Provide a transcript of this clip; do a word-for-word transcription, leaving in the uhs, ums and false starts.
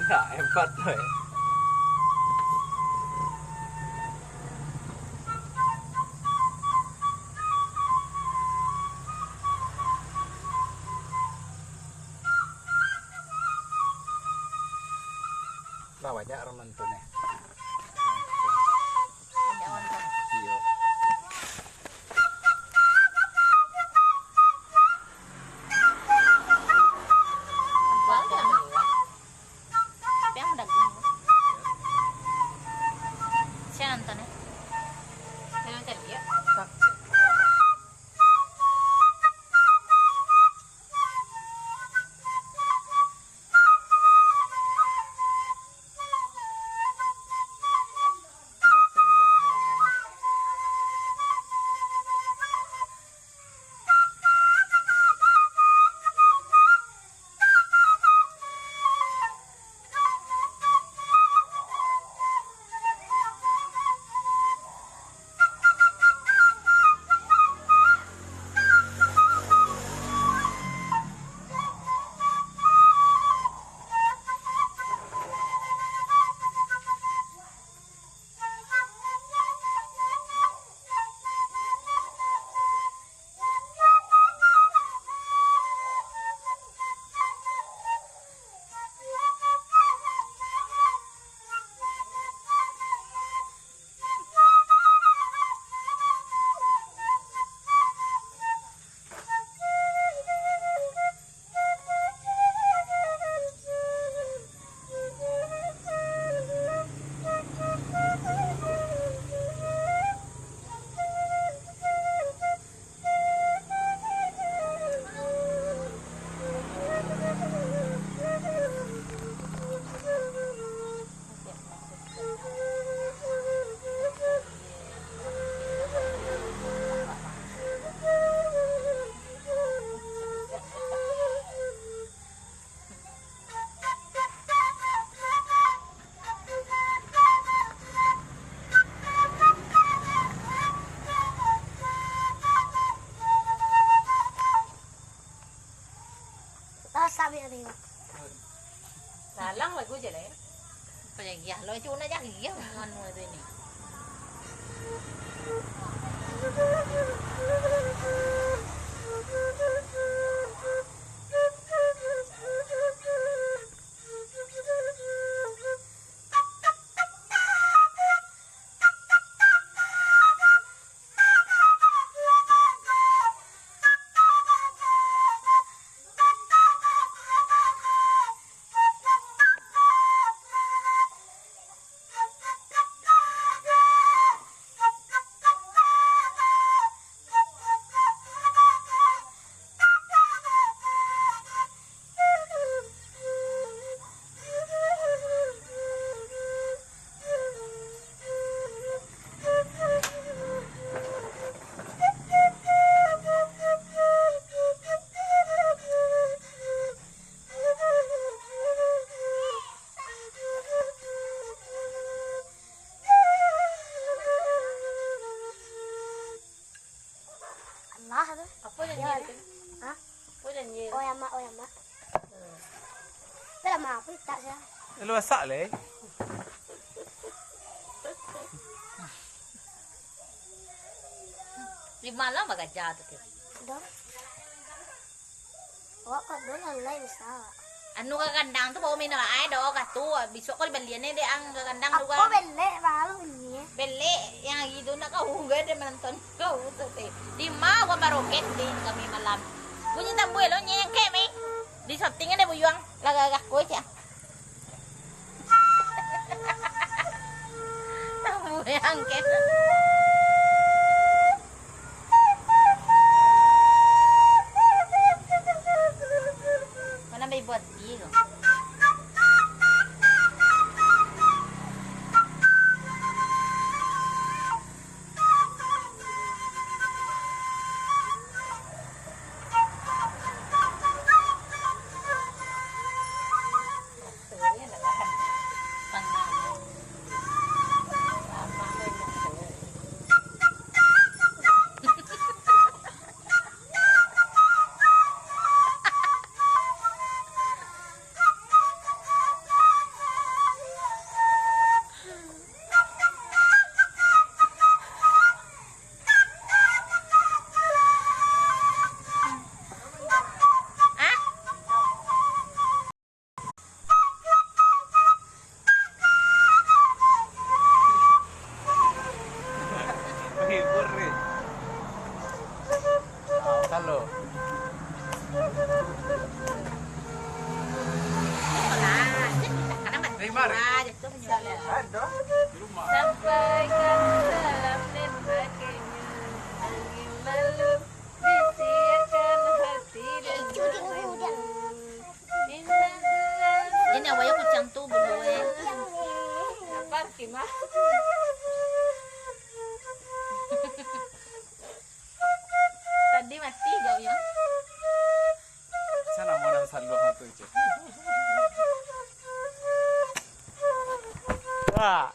Hebat tu, eh. Lah, banyak urang nonton, eh. Iyo. Siapa nonton, eh? Siapa nonton, ya? Lah, sabik tadi. Salang lagu je lah, ya. Apa yang iya? Lo cuma nak cari yang anu itu ini. Allah tu. Apa nyanyi tu? Hah? Apa nyanyi tu? Oi amak, oi amak. Hmm. Dah lama aku tak sih. Lu masak leh? Di malam bagaja tu, Ki. Dah. Awak kan dulu lah lain sa. Anu ka kandang tu bawa minum air doh ka tu. Bisuak ko dibalian dek ang ka kandang tu. Apa kan? Belek baru ni. Belek yang hari tu nak kau gak ada menonton kau tu teh. Di ma gua baroket di kami malam. Bunyi tambua lo nyengkek mi. Di shooting ada buyuang. Lagak-lagak ko aja. Tamu yang kena. Mana bai buat iyo? Sampaikan salam nan bakenyo, angin malam bisiakan hati dan. Indah. Jadi awalnya kucang tu bulu eh. Lapar, Kimah. Tadi mati jauh ya. Sana mau nang saluang tu, Cik. Wah.